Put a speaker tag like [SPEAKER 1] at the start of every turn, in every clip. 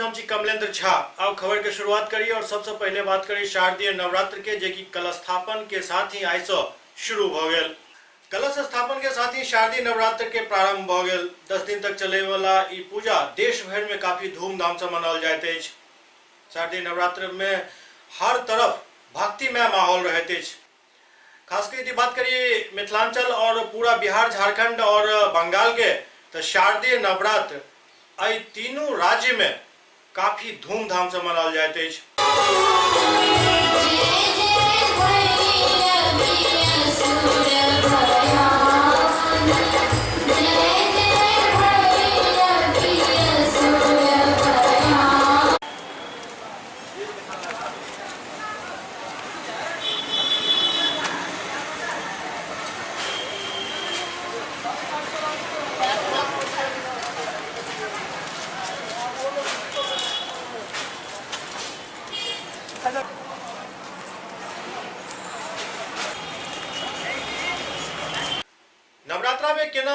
[SPEAKER 1] हम छी कमलेंद्र झा। अब खबर के शुरुआत करी और सबसे पहले बात करी शारदीय नवरात्र के, जे कि कलश स्थापन के साथ ही आइ से शुरू भ गेल। कलश स्थापन के साथ ही शारदीय नवरात्र के प्रारंभ भ गेल। 10 दिन तक चले वाला ई पूजा देश भर में काफी धूमधाम से मनाओल जाइत अछि। शारदीय नवरात्र में हर तरफ भक्तिमय माहौल रहैत अछि। खासकर यदि बात करिए मिथिलांचल और पूरा बिहार, झारखंड और बंगाल के, तो शारदीय नवरात्र एहि तीनों राज्य में काफी धूमधाम से मनाओल जाइत अछि। नवरात्रा में केना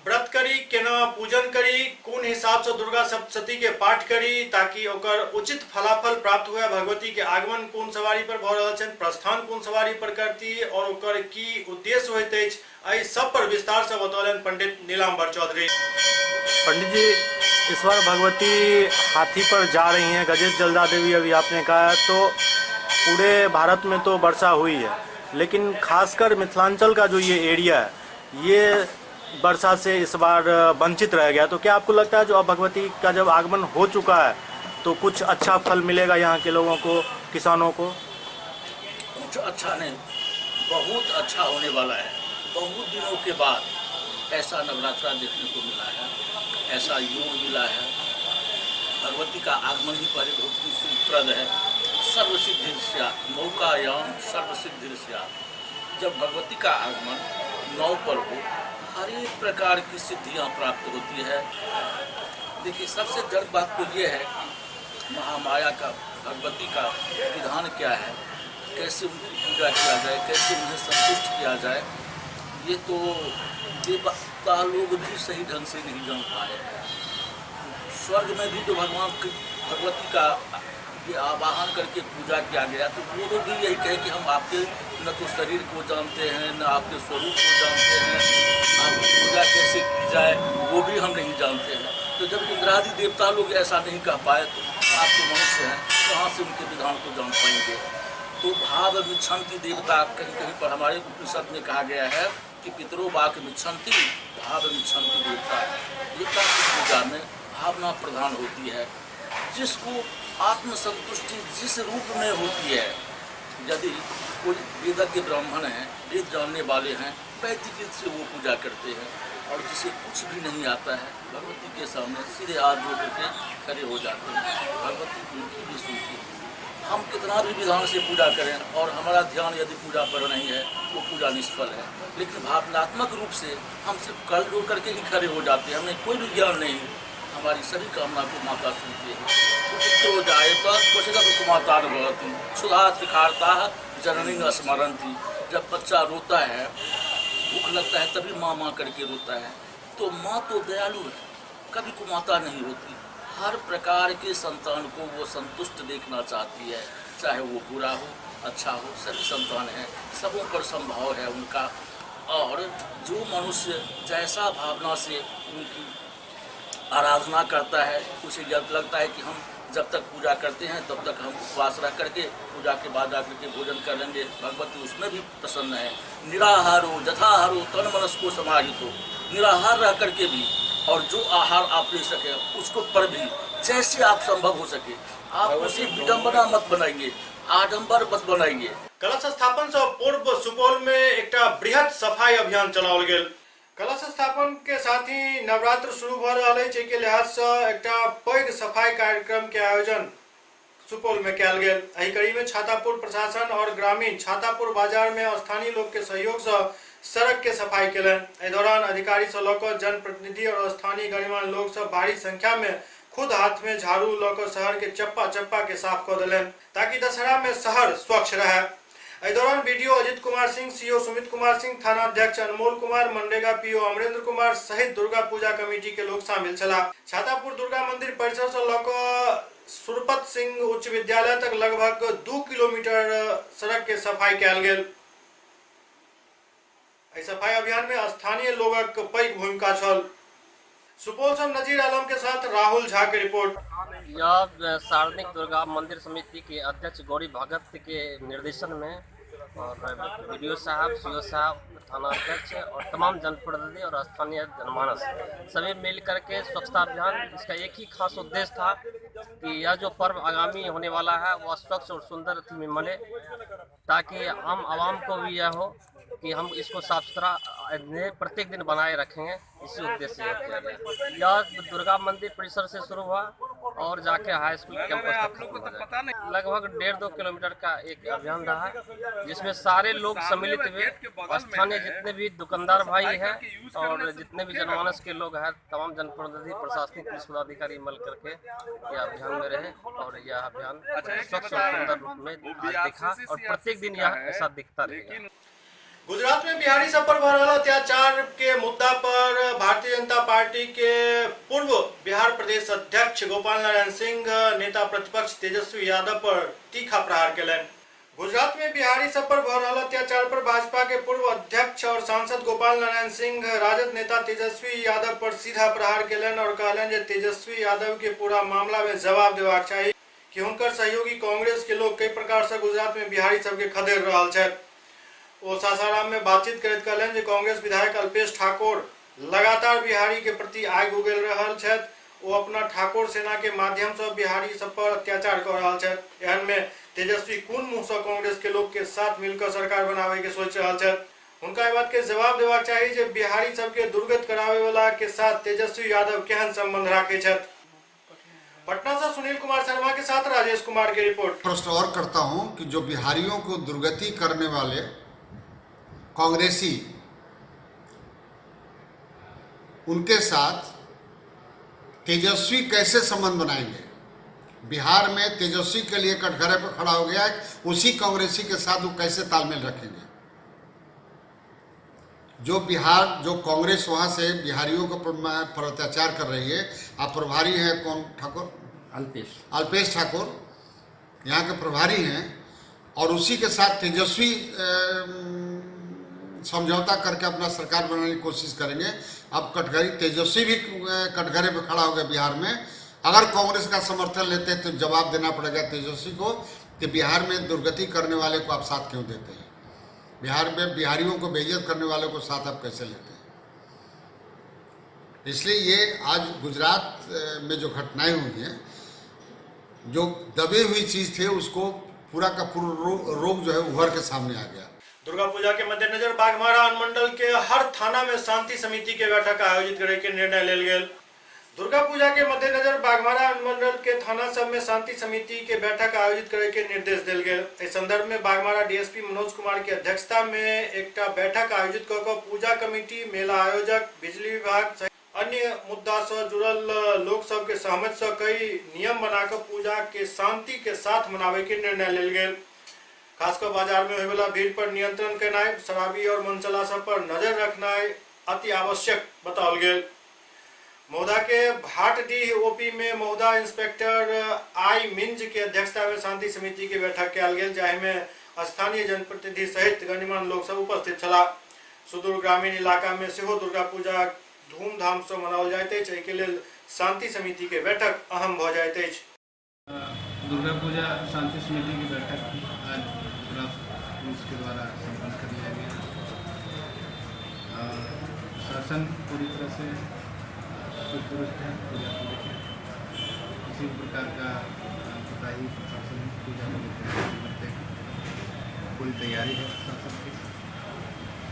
[SPEAKER 1] व्रत करी, केना पूजन करी, कोन हिसाब से दुर्गा सप्तशती के पाठ करी ताकि ओकर उचित फलाफल प्राप्त हुए, भगवती के आगमन कोन सवारी पर भऽ रहल छनि, प्रस्थान कोन सवारी पर करती और ओकर की उद्देश्य होइत अछि, एहि सब पर विस्तार से बतौलनि पंडित नीलाम्बर चौधरी। पंडित जी, इस बार भगवती हाथी पर जा रही हैं, गजेश जलदा देवी अभी आपने कहा, तो पूरे भारत में तो वर्षा हुई है, लेकिन खासकर मिथिलांचल का जो ये एरिया है ये वर्षा से इस बार वंचित रह गया। तो क्या आपको लगता है जो अब भगवती का जब आगमन हो चुका है तो कुछ अच्छा फल मिलेगा यहाँ के लोगों को, किसानों को?
[SPEAKER 2] कुछ अच्छा नहीं, बहुत अच्छा होने वाला है। बहुत दिनों के बाद ऐसा नवरात्रा देखने को मिला है, ऐसा योग मिला है। भगवती का आगमन ही पहले बहुत ही सुप्रद है। सर्वसिद्धि नौकायाम सर्वसिद्धि, जब भगवती का आगमन नाव पर हो, हर एक प्रकार की सिद्धियां प्राप्त होती है। देखिए, सबसे जड़ बात तो ये है महामाया का, भगवती का विधान क्या है, कैसे उनकी पूजा किया जाए, कैसे उन्हें संतुष्ट किया जाए, ये तो देवता लोग भी सही ढंग से नहीं जान पाए। स्वर्ग में भी तो भगवान भगवती का ये आवाहन करके पूजा किया गया, तो वो लोग भी यही कहे कि हम आपके न तो शरीर को जानते हैं, न आपके स्वरूप को जानते हैं, आपकी पूजा कैसे की जाए वो भी हम नहीं जानते हैं। तो जब इंद्रादि देवता लोग ऐसा नहीं कह पाए तो आप तो मनुष्य हैं, कहाँ से उनके विधान को जान पाएंगे। तो भाव मिच्छन्ति देवता, कहीं कहीं पर हमारे उपनिषद में कहा गया है कि पितरो वाक मिच्छन्ति भाव मिच्छन्ति देवता। देवता की पूजा में भावना प्रधान होती है, जिसको आत्मसंतुष्टि जिस रूप में होती है। यदि कोई वेदज्ञ ब्राह्मण है, वेद जानने वाले हैं, वैदिक से वो पूजा करते हैं, और जिसे कुछ भी नहीं आता है भगवती के सामने सीधे हाथ जोड़ करके खड़े हो जाते हैं, भगवती उनकी भी सुनती है। हम कितना भी विधान से पूजा करें और हमारा ध्यान यदि पूजा पर नहीं है वो पूजा निष्फल है। लेकिन भावनात्मक रूप से हम सिर्फ कल जोड़ करके ही खड़े हो जाते हैं, हमें कोई भी ज्ञान नहीं, हमारी सभी कामना को माता सुनती है। पुत्रो जायत कुमाता भवती क्षुधा त्रिखार्ता जननी स्मरणती। जब बच्चा रोता है, भूख लगता है, तभी माँ माँ करके रोता है। तो माँ तो दयालु है, कभी कुमाता नहीं होती। हर प्रकार के संतान को वो संतुष्ट देखना चाहती है, चाहे वो बुरा हो अच्छा हो, सभी संतान हैं, सबों पर संभाव है उनका। और जो मनुष्य जैसा भावना से उनकी आराधना करता है, उसे जब लगता है कि हम जब तक पूजा करते हैं तब तक हम उपवास रख करके पूजा के बाद आकर के भोजन कर लेंगे, भगवती उसमें भी प्रसन्न है। निराहारो जथाहारो तन मनस को समाहित हो, निराहार रह करके भी और जो आहार आप ले सके उसको पर भी जैसे आप संभव हो सके आप उसे विडम्बना मत बनाइए, आडम्बर मत बनाइए।
[SPEAKER 1] कलश स्थापन से पूर्व सुपौल में एकटा बृहद सफाई अभियान चलाओल गेल। कलश स्थापन के साथ ही नवरात्र शुरू भ रहल अछि, के लिहाज से एकटा पैघ सफाई कार्यक्रम के आयोजन सुपौल में कयल गेल। एहि कड़ी में छातापुर प्रशासन और ग्रामीण छातापुर बाजार में स्थानीय लोग के सहयोग से सड़क के सफाई केलनि। एहि दौरान अधिकारी से लऽ कऽ जनप्रतिनिधि और स्थानीय गणमान्य लोग सब भारी संख्या में खुद हाथ में झाड़ू लऽ कऽ शहर के चप्पा चप्पा के साफ कऽ देलनि ताकि दशहरा में शहर स्वच्छ रहे। एहि दौरान बीडीओ अजित कुमार सिंह, सीओ सुमित कुमार सिंह, थाना अध्यक्ष अनमोल कुमार, मनरेगा पीओ अमरेंद्र कुमार सहित दुर्गा पूजा कमेटी के लोग शामिल छलाह। छातापुर दुर्गा मंदिर परिसर से लऽ कऽ सुरपत सिंह उच्च विद्यालय तक लगभग 2 किलोमीटर सड़क के सफाई कयल गेल। एहि सफाई अभियान में स्थानीय लोगक पैघ भूमिका छल। सुपौल से नजीर आलम के साथ राहुल झा के रिपोर्ट।
[SPEAKER 3] यह सार्वजनिक दुर्गा मंदिर समिति के अध्यक्ष गौरी भगत के निर्देशन में और बीडीओ साहब, सीओ साहब, थाना अध्यक्ष और तमाम जनप्रतिनिधि और स्थानीय जनमानस सभी मिल करके स्वच्छता अभियान, इसका एक ही खास उद्देश्य था कि यह जो पर्व आगामी होने वाला है वह स्वच्छ और सुंदर थीम में मने, ताकि आम आवाम को भी यह हो कि हम इसको साफ सुथरा प्रत्येक दिन बनाए रखेंगे। इसी उद्देश्य से किया गया। यह दुर्गा मंदिर परिसर से शुरू हुआ और जाके हाई स्कूल कैंपस तक खत्म हो गया। लगभग 1.5-2 किलोमीटर का एक अभियान रहा, जिसमें सारे लोग सम्मिलित हुए। स्थानीय जितने भी दुकानदार भाई हैं और जितने भी जनमानस के लोग हैं, तमाम जनप्रतिनिधि, प्रशासनिक, पुलिस पदाधिकारी मिल करके यह अभियान में रहे और यह अभियान स्वच्छ और सुंदर रूप में आज दिखा और प्रत्येक दिन यह ऐसा दिखता रहेगा।
[SPEAKER 1] गुजरात में बिहारी सब पर भऽ रहल अत्याचार के मुद्दा पर भारतीय जनता पार्टी के पूर्व बिहार प्रदेश अध्यक्ष गोपाल नारायण सिंह नेता प्रतिपक्ष तेजस्वी यादव पर तीखा प्रहार केलनि। गुजरात में बिहारी सब पर भऽ रहल अत्याचार पर भाजपा के पूर्व अध्यक्ष और सांसद गोपाल नारायण सिंह राजद नेता तेजस्वी यादव पर सीधा प्रहार केलनि और कहलनि जे तेजस्वी यादव के पूरा मामला में जवाब देबाक चाही कि हुनकर सहयोगी कांग्रेस के लोग कई प्रकार से गुजरात में बिहारी सबके खदेड़ रहल छथि। ओ सासाराम में बातचीत करैत कहलनि जे कांग्रेस विधायक अल्पेश ठाकुर लगातार बिहारी के प्रति आगि उगेल रहल छथि। ओ अपना ठाकुर सेना के माध्यम से बिहारी सब पर अत्याचार कर रहल छथि। एहन में तेजस्वी कोन मुँह से कांग्रेस के लोग के साथ मिलकर सरकार बनावे के सोच रहल छथि। हुनका एहि बात के जवाब देबाक चाही जे बिहारी सबके दुर्गत करावे वाला के साथ तेजस्वी यादव केहन संबंध राखै छथि। पटना से सुनील कुमार शर्मा के साथ राजेश कुमार की रिपोर्ट।
[SPEAKER 4] प्रश्न और करता हूँ कि जो बिहारियों को दुर्गति करने वाले कांग्रेसी, उनके साथ तेजस्वी कैसे संबंध बनाएंगे? बिहार में तेजस्वी के लिए कटघरे पर खड़ा हो गया है, उसी कांग्रेसी के साथ वो कैसे तालमेल रखेंगे? जो बिहार, जो कांग्रेस वहाँ से बिहारियों को पर अत्याचार कर रही है, आप प्रभारी हैं कौन ठाकुर? अल्पेश ठाकुर यहाँ के प्रभारी हैं और उसी के साथ तेजस्वी समझौता करके अपना सरकार बनाने की कोशिश करेंगे। अब कटघरी तेजस्वी भी कटघरे पे खड़ा हो गया बिहार में। अगर कांग्रेस का समर्थन लेते हैं तो जवाब देना पड़ेगा तेजस्वी को कि बिहार में दुर्गति करने वाले को आप साथ क्यों देते हैं? बिहार में बिहारियों को बेइज्जत करने वाले को साथ आप कैसे लेते हैं? इसलिए ये आज गुजरात में जो घटनाएँ हुई हैं, जो दबी हुई चीज़ थी उसको पूरा का पूरा रोग जो है उभर के सामने आ गया।
[SPEAKER 1] दुर्गा पूजा के मद्देनजर बाघमारा अनुमंडल के हर थाना में शांति समिति के बैठक आयोजित करे के निर्णय लेल गेल। दुर्गा पूजा के मद्देनजर बाघमारा अनुमंडल के थाना सब में शांति समिति के बैठक आयोजित करे के निर्देश देल गेल। एहि संदर्भ में बाघमारा डीएसपी मनोज कुमार के अध्यक्षता में एकटा बैठक आयोजित क के पूजा कमेटी, मेला आयोजक, बिजली विभाग सहित अन्य मुद्दा से जुड़ल लोग सब के सहमति से कई नियम बनाकर पूजा के शांति के साथ मनावे के निर्णय लेल गेल। खासकर बाजार में होने वाला भीड़ पर नियंत्रण करनाइ, शराबी और मनचला सब पर नजर रखनाइ अति आवश्यक बताओल गेल। महुदा के भाटडीह ओपी में महुदा इंस्पेक्टर I Minz के अध्यक्षता में शांति समिति के बैठक कयल गेल, जाहि में स्थानीय जनप्रतिनिधि सहित गणमान्य लोग सब उपस्थित छलाह। सुदूर ग्रामीण इलाका में सेहो दुर्गा पूजा धूमधाम से मनाओल जाइत अछि। एहि के लेल शांति समिति के बैठक अहम भऽ जाइत अछि।
[SPEAKER 5] दुर्गा पूजा शांति समिति की बैठक आज पुलिस के द्वारा संपन्न कर लिया गया। शासन पूरी तरह से सुदुरुस्त है पूजा को लेकर, किसी भी प्रकार का कोताही प्रशासन पूजा को लेकर बरतेगा, पूरी तैयारी है प्रशासन की।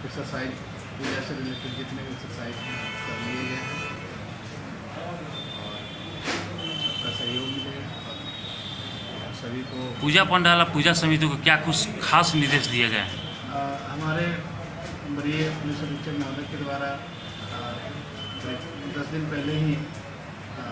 [SPEAKER 5] एक्सरसाइज पूजा से रिलेटेड जितने भी एक्सरसाइज हैं कर लिए गए हैं और सबका सहयोग मिलेगा और सभी को।
[SPEAKER 6] पूजा पंडाल और पूजा समिति को क्या कुछ खास निर्देश दिए गए हैं?
[SPEAKER 5] हमारे वरीय पुलिस अधीक्षक महोदय के द्वारा 10 दिन पहले ही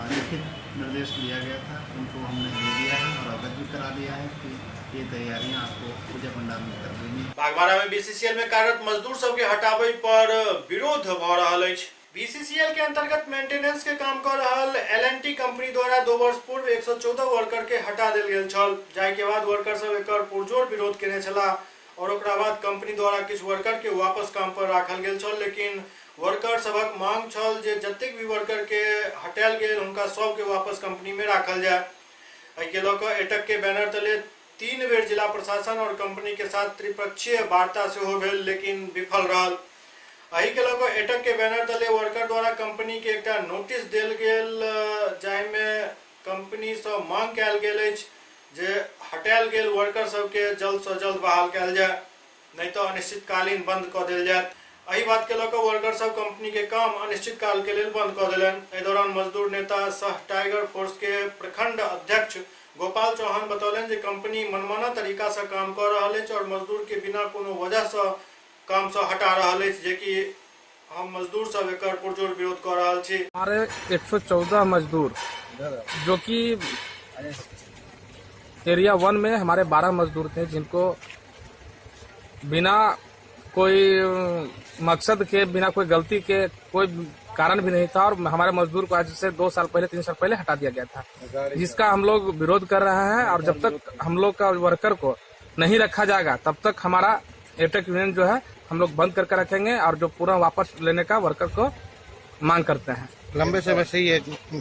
[SPEAKER 5] लिखित निर्देश दिया गया था उनको हमने दे दिया है और अवगत भी करा दिया है कि ये तैयारियां आपको पूजा पंडाल में कर देनी है।
[SPEAKER 1] बागबाड़ा में बीसीसीएल में कार्यरत मजदूर सबके हटाबै पर विरोध भ रहल अछि। बीसीसीएल के अंतर्गत मेंटेनेंस के काम कर रहल एलएनटी कंपनी द्वारा 2 वर्ष पूर्व 114 वर्कर के हटा देल गेल छल, जाहि के बाद वर्कर सब एकर पुरजोर विरोध केने छलाह और ओकरा बाद कंपनी द्वारा किछु वर्कर के वापस काम पर राखल गेल छल। लेकिन वर्कर सबक मांग छल जे जतेक भी वर्कर के हटायल गेल हुनका सबके वापस कंपनी में राखल जाय। एहिके लऽ कऽ एटक के बैनर तले 3 बेर जिला प्रशासन और कंपनी के साथ त्रिपक्षीय वार्ता सेहो भेल, लेकिन विफल रहल। एहि के लऽ कऽ एटक के बैनर तले वर्कर द्वारा कंपनी के एकटा नोटिस देल गेल, जाहिमे कंपनी सँ मांग कयल गेल अछि जे हटायल गेल वर्कर सबके जल्द सँ जल्द बहाल कयल जाय, नहीं तो अनिश्चितकालीन बंद कऽ देल जायत। एहि बात के लऽ कऽ वर्कर सब कंपनी के काम अनिश्चित काल के लेल बंद कऽ देलनि। एहि दौरान मजदूर नेता सह टाइगर फोर्स के प्रखंड अध्यक्ष गोपाल चौहान बतौलनि जे कंपनी मनमाना तरीका से काम कऽ रहल अछि और मजदूर के बिना कोनो वजह से काम से हटा रहल अछि, जेकि हम मजदूर सब एकर पुरजोर विरोध कऽ रहल छी।
[SPEAKER 7] हमारे 114 मजदूर जो कि एरिया 1 में हमारे 12 मजदूर थे, जिनको बिना कोई मकसद के, बिना कोई गलती के, कोई कारण भी नहीं था और हमारे मजदूर को आज से 2 साल पहले 3 साल पहले हटा दिया गया था, जिसका हम लोग विरोध कर रहे हैं। और जब तक हम लोग का वर्कर को नहीं रखा जाएगा तब तक हमारा एटक यूनियन जो है हम लोग बंद करके रखेंगे और जो पूरा वापस लेने का वर्कर को मांग करते हैं।
[SPEAKER 8] लंबे समय से ये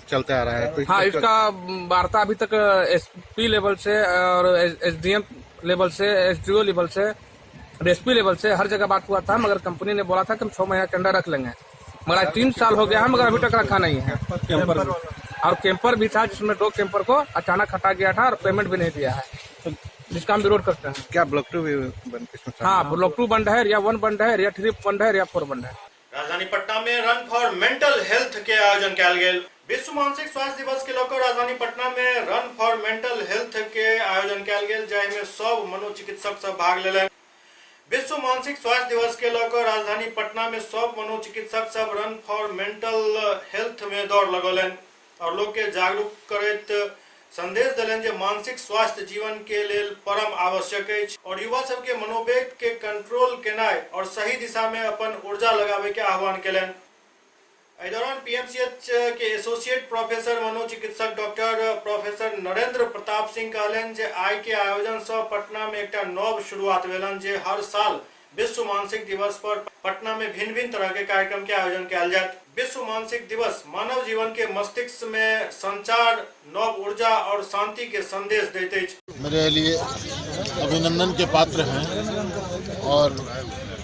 [SPEAKER 8] चलता आ रहा है तो
[SPEAKER 7] हाँ, इसका वार्ता अभी तक एसपी लेवल से और एसडीएम लेवल से, एसडीओ लेवल से, एसपी लेवल से हर जगह बात हुआ था, मगर कंपनी ने बोला था कि हम 6 महीना के अंदर रख लेंगे, मगर आज 3 साल हो गया है मगर अभी तक रखा नहीं है। कैंपर और कैंपर भी था जिसमें 2 कैंपर को अचानक हटा गया था और पेमेंट भी नहीं दिया है, जिसका हम विरोध करते हैं।
[SPEAKER 8] क्या ब्लॉक 2 भी बंद?
[SPEAKER 7] हाँ, ब्लॉक 2 बंद है, एरिया 1 बंद है, एरिया 3 बंद है, एरिया 4 बंद है।
[SPEAKER 1] राजधानी पटना में रन फॉर मेंटल हेल्थ के आयोजन कयल गेल। विश्व मानसिक स्वास्थ्य दिवस के लऽ कऽ राजधानी पटना में रन फॉर मेंटल हेल्थ के आयोजन कयल गेल, जाहिमे सब मनोचिकित्सक सब भाग लेलनि। विश्व मानसिक स्वास्थ्य दिवस के लऽ कऽ राजधानी पटना में सब मनोचिकित्सक सब रन फॉर मेंटल हेल्थ में दौड़ लगौलनि और लोग के जागरूक करैत संदेश देलनि जे मानसिक स्वास्थ्य जीवन के लेल परम आवश्यक अछि और युवा सबके मनोवेग के कंट्रोल केनाइ और सही दिशा में अपन ऊर्जा लगावे के आह्वान केलनि। एहि दौरान पीएमसीएच के एसोसिएट प्रोफेसर मनोचिकित्सक डॉक्टर प्रोफेसर नरेंद्र प्रताप सिंह कहलनि जे आइ के आयोजन सँ पटना में एकटा नव शुरुआत भेलनि जे हर साल विश्व मानसिक दिवस पर पटना में भिन्न भिन्न तरह के कार्यक्रम के आयोजन कयल जायत। विश्व मानसिक दिवस मानव जीवन के मस्तिष्क में संचार, नव ऊर्जा और शांति के संदेश दैत अछि।
[SPEAKER 9] मेरे लिए अभिनंदन के पात्र हैं और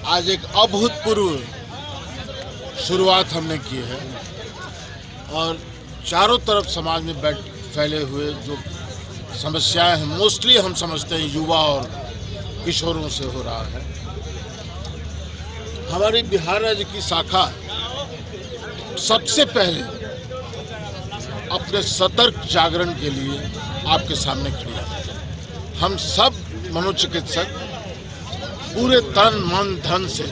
[SPEAKER 9] आज एक अभूतपूर्व शुरुआत हमने की है और चारों तरफ समाज में बैठ फैले हुए जो समस्याएं हैं, मोस्टली हम समझते हैं युवा और किशोरों से हो रहा है। हमारी बिहार राज्य की शाखा सबसे पहले अपने सतर्क जागरण के लिए आपके सामने खड़ी है। हम सब मनोचिकित्सक पूरे तन मन धन से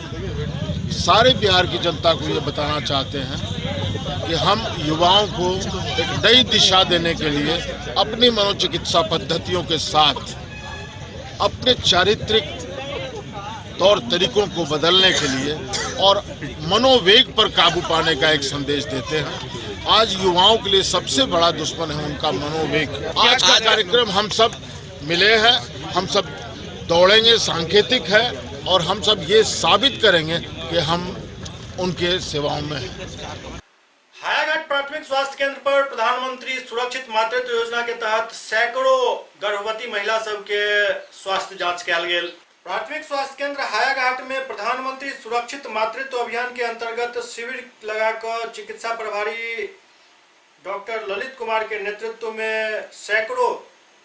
[SPEAKER 9] सारे बिहार की जनता को ये बताना चाहते हैं कि हम युवाओं को एक नई दिशा देने के लिए अपनी मनोचिकित्सा पद्धतियों के साथ अपने चारित्रिक तौर तरीकों को बदलने के लिए और मनोवेग पर काबू पाने का एक संदेश देते हैं। आज युवाओं के लिए सबसे बड़ा दुश्मन है उनका मनोवेग। आज का कार्यक्रम हम सब मिले हैं, हम सब दौड़ेंगे, सांकेतिक है और हम सब ये साबित करेंगे कि हम उनके सेवाओं में हैं।
[SPEAKER 1] हायाघाट प्राथमिक स्वास्थ्य केंद्र पर प्रधानमंत्री सुरक्षित मातृत्व योजना के तहत सैकड़ों गर्भवती महिला सबके स्वास्थ्य जांच कयल गेल। प्राथमिक स्वास्थ्य केंद्र हायाघाट में प्रधानमंत्री सुरक्षित मातृत्व अभियान के अंतर्गत शिविर लगाकर चिकित्सा प्रभारी डॉक्टर ललित कुमार के नेतृत्व में सैकड़ों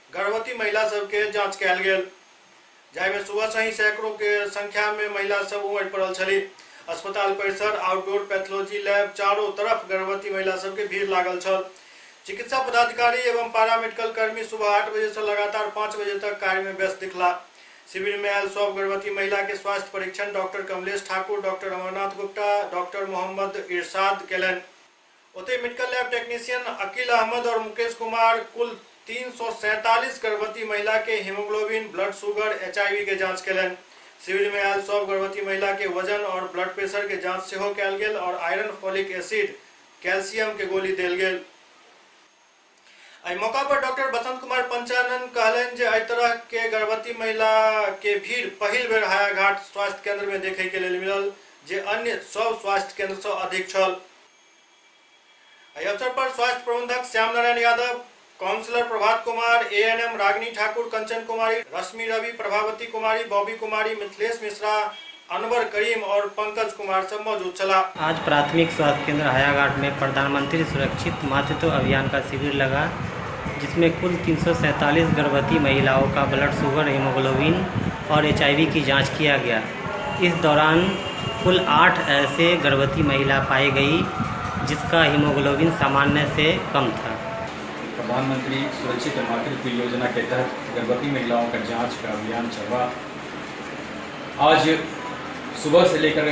[SPEAKER 1] गर्भवती महिला सबके जांच कयल गेल, जाहिमे सुबह से ही सैकड़ों के संख्या में महिला सब उमड़ पड़ल छली। अस्पताल परिसर, आउटडोर पैथोलॉजी लैब चारों तरफ गर्भवती महिला सबके भीड़ लागल छल। चिकित्सा पदाधिकारी एवं पारामेडिकल कर्मी सुबह 8 बजे से लगातार 5 बजे तक कार्य में व्यस्त दिखला। शिविर में आयल सब गर्भवती महिला के स्वास्थ्य परीक्षण doctor Kamlesh Thakur, doctor Amarnath Gupta, doctor Mohammad Irshad केलनि। ओतहि मेडिकल लैब टेक्नीशियन अकील अहमद और मुकेश कुमार कुल 347 गर्भवती महिला के हीमोग्लोबिन, ब्लड शुगर, एचआईवी के जांच केलनि। शिविर में आयल सब गर्भवती महिला के वजन और ब्लड प्रेशर के जांच सेहो कयल गेल और आयरन, फोलिक एसिड, कैल्शियम के गोली देल गेल। एहि मौका पर डॉक्टर बसंत कुमार पंचानन कहलनि जे एहि तरह के गर्भवती महिला के भीड़ पहिल बेर हायाघाट स्वास्थ्य केंद्र में देखे के लेल मिलल, जे अन्य सब स्वास्थ्य केंद्र से अधिक छल। एहि अवसर पर स्वास्थ्य प्रबंधक श्याम नारायण यादव, काउंसलर प्रभात कुमार, एएनएम रागिनी ठाकुर, कंचन कुमारी, रश्मि रवि, प्रभावती कुमारी, बॉबी कुमारी, मिथिलेश मिश्रा, अनवर करीम और पंकज कुमार सब मौजूद छला।
[SPEAKER 10] आज प्राथमिक स्वास्थ्य केंद्र हायाघाट में प्रधानमंत्री सुरक्षित मातृत्व अभियान का शिविर लगा, जिसमें कुल 347 गर्भवती महिलाओं का ब्लड शुगर, हीमोग्लोबिन और एचआईवी की जांच किया गया। इस दौरान कुल 8 ऐसे गर्भवती महिला पाई गई जिसका हीमोग्लोबिन सामान्य से कम था।
[SPEAKER 11] प्रधानमंत्री सुरक्षित मातृत्व योजना के तहत गर्भवती महिलाओं का जांच का अभियान चल रहा। आज सुबह से लेकर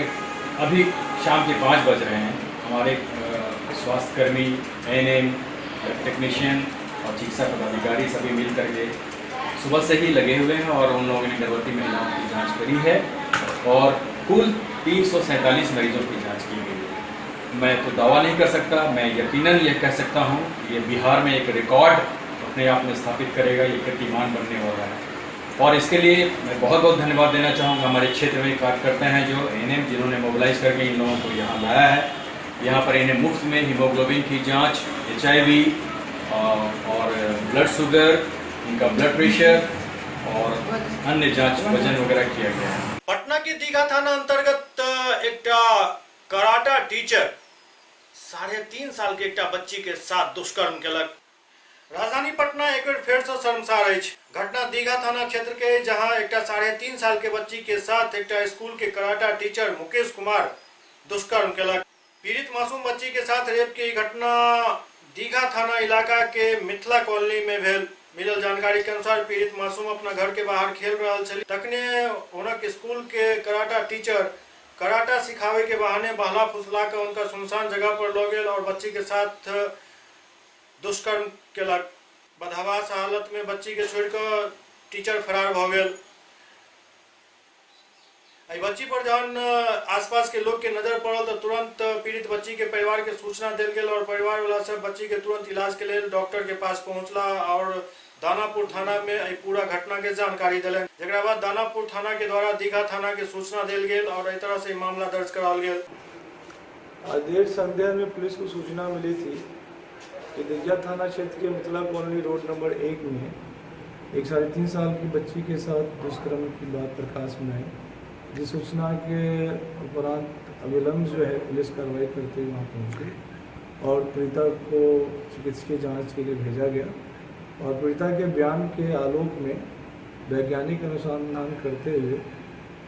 [SPEAKER 11] अभी शाम के 5 बज रहे हैं। हमारे स्वास्थ्यकर्मी, एएनएम, टेक्नीशियन और चिकित्सा पदाधिकारी सभी मिल करके सुबह से ही लगे हुए हैं और उन लोगों ने गर्भवती महिलाओं की जांच करी है और कुल 347 मरीजों की जांच की गई है। मैं तो दावा नहीं कर सकता, मैं यकीनन यह कह सकता हूँ ये बिहार में एक रिकॉर्ड अपने आप में स्थापित करेगा, ये कीर्तिमान बनने वाला है। और इसके लिए मैं बहुत बहुत धन्यवाद देना चाहूँगा हमारे क्षेत्र में कार्य करते हैं जो एएनएम, जिन्होंने मोबिलाइज करके इन लोगों को यहाँ लाया है। यहाँ पर इन्हें मुफ्त में हीमोग्लोबिन की जाँच, एचआईवी और ब्लड शुगर, इनका ब्लड प्रेशर और अन्य जाँच, वजन वगैरह किया गया है।
[SPEAKER 1] पटना के दीघा थाना अंतर्गत एकटा कराटा टीचर 3.5 साल के एकटा बच्ची के साथ दुष्कर्म केलक। राजधानी पटना एक बेर फेर से शर्मसार अछि। घटना दीघा थाना क्षेत्र के, जहां एकटा 3.5 साल के बच्ची के साथ एकटा स्कूल के कराटा टीचर मुकेश कुमार दुष्कर्म केलक। पीड़ित मासूम बच्ची के साथ रेप के घटना दीघा थाना इलाका के मिथिला कॉलोनी में भेल। मिलल जानकारी के अनुसार पीड़ित मासूम अपना घर के बाहर खेल रहा छली, तखने हुनक स्कूल के कराटा टीचर कराटा सिखावे के बहाने बहला फुसला के उनका सुनसान जगह पर लऽ गेल और बच्ची के साथ दुष्कर्म केलक। बदहवास हालत में बच्ची के छोड़िकऽ टीचर फरार भऽ गेल। एहि बच्ची पर जहन आसपास के लोग के नजर पड़ल तो तुरंत पीड़ित बच्ची के परिवार के सूचना देल गेल और परिवार वाला सब बच्ची के तुरंत इलाज के लेल डॉक्टर के पास पहुंचला और दानापुर थाना में एहि पूरा घटना के जानकारी देलनि, जकरा बाद दानापुर थाना के द्वारा दीघा थाना के सूचना देल गेल और एहि तरह से मामला दर्ज कराओल गेल।
[SPEAKER 12] आज देर संध्या में पुलिस को सूचना मिली थी कि दीघा थाना क्षेत्र के मिथिला कॉलोनी रोड नंबर 1 में एक 3.5 साल की बच्ची के साथ दुष्कर्म की बात प्रकाश में आई। जिस सूचना के उपरांत अविलंब जो है पुलिस कार्रवाई करते हुए वहाँ पहुँची और पीड़िता को चिकित्सकीय जांच के लिए भेजा गया और पीड़िता के बयान के आलोक में वैज्ञानिक अनुसंधान करते हुए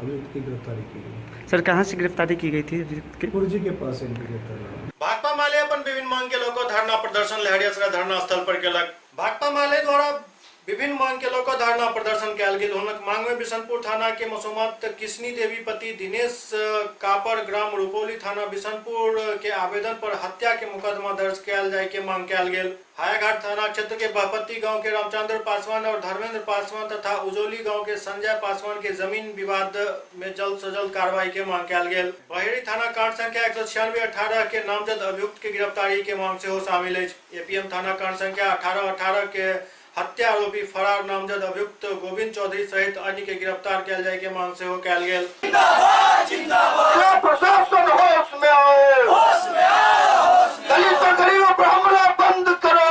[SPEAKER 12] अभियुक्त की गिरफ्तारी की गई।
[SPEAKER 13] सर, कहाँ से गिरफ्तारी की गई थी अभियुक्त की?
[SPEAKER 12] कुर्जी के पास इनकी गिरफ्तारी।
[SPEAKER 1] भाकपा माले अपन विभिन्न मांग के लऽ धरना प्रदर्शन लहेरियासराय धरना स्थल पर केलक। भाकपा माले द्वारा विभिन्न मांग के लऽ धरना प्रदर्शन कयल गेल। हुनक मांग में बिशनपुर थाना के मसोमात किशनी देवी पति दिनेश कापर ग्राम रुपौली थाना बिशनपुर के आवेदन पर हत्या के मुकदमा दर्ज कयल जाय के मांग कयल गेल। हायाघाट थाना क्षेत्र के बहपत्ती गांव के रामचंद्र पासवान और धर्मेंद्र पासवान तथा उजौली गांव के संजय पासवान के जमीन विवाद में जल्द से जल्द कार्रवाई के मांग कयल गेल। बहेड़ी थाना कांड संख्या 196/18 के नामजद अभियुक्त के गिरफ्तारी के मांग सेहो शामिल अछि। एपीएम थाना कांड संख्या 18/18 के हत्या आरोपी फरार नामजद अभियुक्त गोविंद चौधरी सहित अन्य के गिरफ्तार कयल जाय के मांग सेहो कयल गेल।
[SPEAKER 14] प्रशासन होश में आओ, होश में आओ, दलित गरीबों पर हमला बंद करो।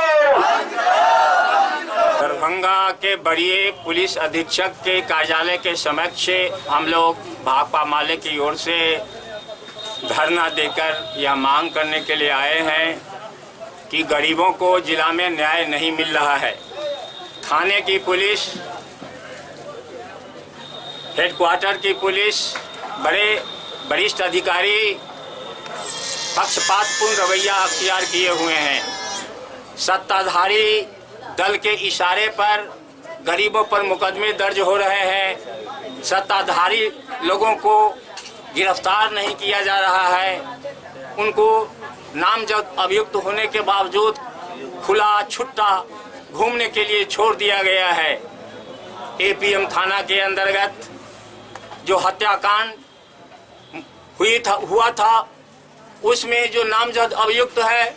[SPEAKER 15] दरभंगा के बड़े पुलिस अधीक्षक के कार्यालय के समक्ष हम लोग भाकपा माले की ओर से धरना देकर यह मांग करने के लिए आए हैं कि गरीबों को जिला में न्याय नहीं मिल रहा है। थाने की पुलिस, हेडक्वार्टर की पुलिस, बड़े वरिष्ठ अधिकारी पक्षपातपूर्ण रवैया अख्तियार किए हुए हैं। सत्ताधारी दल के इशारे पर गरीबों पर मुकदमे दर्ज हो रहे हैं। सत्ताधारी लोगों को गिरफ्तार नहीं किया जा रहा है, उनको नामजद अभियुक्त होने के बावजूद खुला छुट्टा घूमने के लिए छोड़ दिया गया है। एपीएम थाना के अंतर्गत जो हत्याकांड हुआ था उसमें जो नामजद अभियुक्त है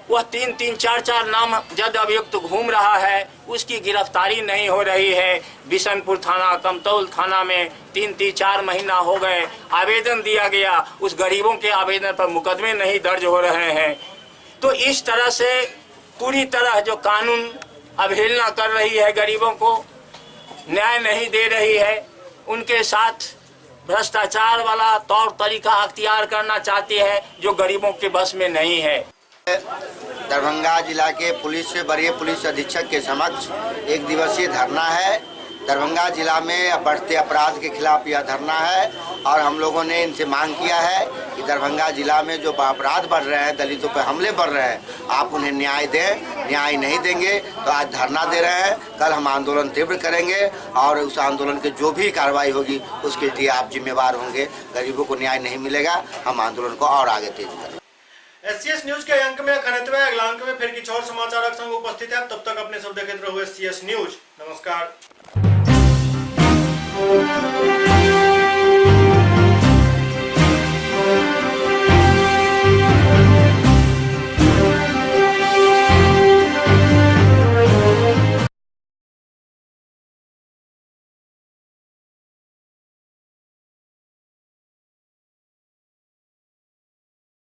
[SPEAKER 15] वह 3-3, 4-4 नामजद अभियुक्त घूम रहा है, उसकी गिरफ्तारी नहीं हो रही है। बिशनपुर थाना, कमतौल थाना में 3-3, 4 महीना हो गए, आवेदन दिया गया, उस गरीबों के आवेदन पर मुकदमे नहीं दर्ज हो रहे हैं। तो इस तरह से पूरी तरह जो कानून अवहेलना कर रही है, गरीबों को न्याय नहीं दे रही है, उनके साथ भ्रष्टाचार वाला तौर तरीका अख्तियार करना चाहती है जो गरीबों के बस में नहीं है।
[SPEAKER 16] दरभंगा जिला के पुलिस वरीय पुलिस अधीक्षक के समक्ष एक दिवसीय धरना है। दरभंगा जिला में बढ़ते अपराध के खिलाफ यह धरना है और हम लोगों ने इनसे मांग किया है कि दरभंगा जिला में जो अपराध बढ़ रहे हैं, दलितों पर हमले बढ़ रहे हैं, आप उन्हें न्याय दें। न्याय नहीं देंगे तो आज धरना दे रहे हैं, कल हम आंदोलन तीव्र करेंगे और उस आंदोलन के जो भी कार्रवाई होगी उसके लिए आप जिम्मेवार होंगे। गरीबों को न्याय नहीं मिलेगा, हम आंदोलन को और आगे तेज करेंगे।
[SPEAKER 1] एससीएस न्यूज के अंक में अखन एतबे। अगला अंक में फिर किछु और समाचारक संग उपस्थित है। तब तक अपने सब देखैत रहू एससीएस न्यूज। नमस्कार।